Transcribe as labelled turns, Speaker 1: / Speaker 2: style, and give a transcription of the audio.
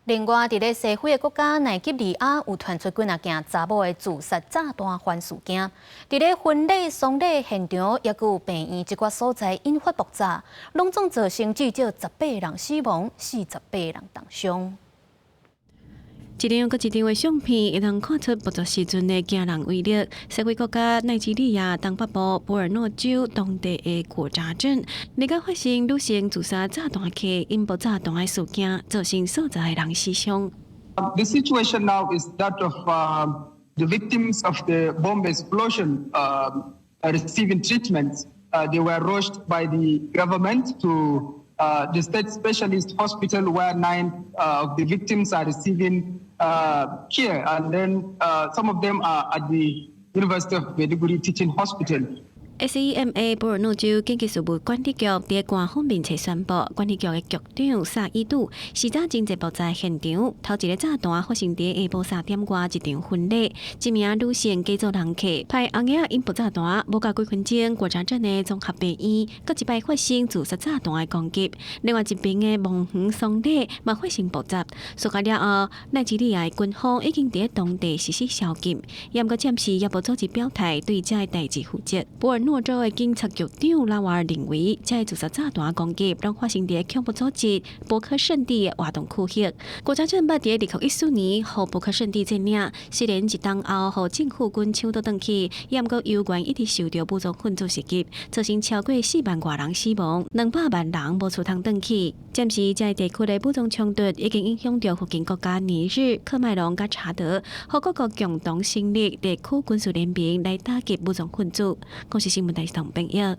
Speaker 1: 另外，佇咧西非的國家奈及利亞有傳出幾若件查某的自殺炸彈環事件。佇咧婚禮、喪禮現場，抑閣有病院這寡所在引發爆炸，攏總造成至少18人死亡，48人重傷。
Speaker 2: 一張閣一張的相片，會當看出爆炸時陣的驚人威力。西非國家奈及利亞東北部博爾諾州當地的果扎鎮，日間發生女性自殺炸彈客引爆炸彈的事件，造成數十个人死傷。
Speaker 3: The situation now is that of the victims of the bomb explosion receiving treatment. They were rushed by the government to the state specialist hospital where nine of the victims are receiving care, and then some of them are at the University of Maiduguri Teaching Hospital.
Speaker 2: SEMA 博爾諾州緊急事務管理局佇官方面冊宣布，管理局的局長薩伊杜視察真濟爆炸現場，頭一个炸彈發生佇下晡3點外一場婚禮，一名女性假做人客，派紅仔引爆炸彈，無夠幾分鐘，果扎鎮的綜合病院，閣一擺發生自殺炸彈的攻擊，另外一邊的墓園喪禮嘛發生爆炸。事發了後，奈及利亞的軍方已經佇當地實施宵禁，毋過暫時猶無組織表態對這个代誌負責。博爾諾州的警察局長拉瓦爾認為，這个自殺炸彈攻擊攏發生佇恐怖組織博科聖地的活動區域。果扎鎮捌佇2014年予博科聖地佔領，雖然一冬後予政府軍搶倒轉去，毋過猶原一直受著武裝分子襲擊，造成超過4萬外人死亡，200萬人無厝通轉去。暫時，這个地區的武裝衝突已經影響著附近國家尼日、喀麥隆佮查德，予各國共同成立地區軍事聯盟來打擊武裝分子。公視新聞台是同編譯。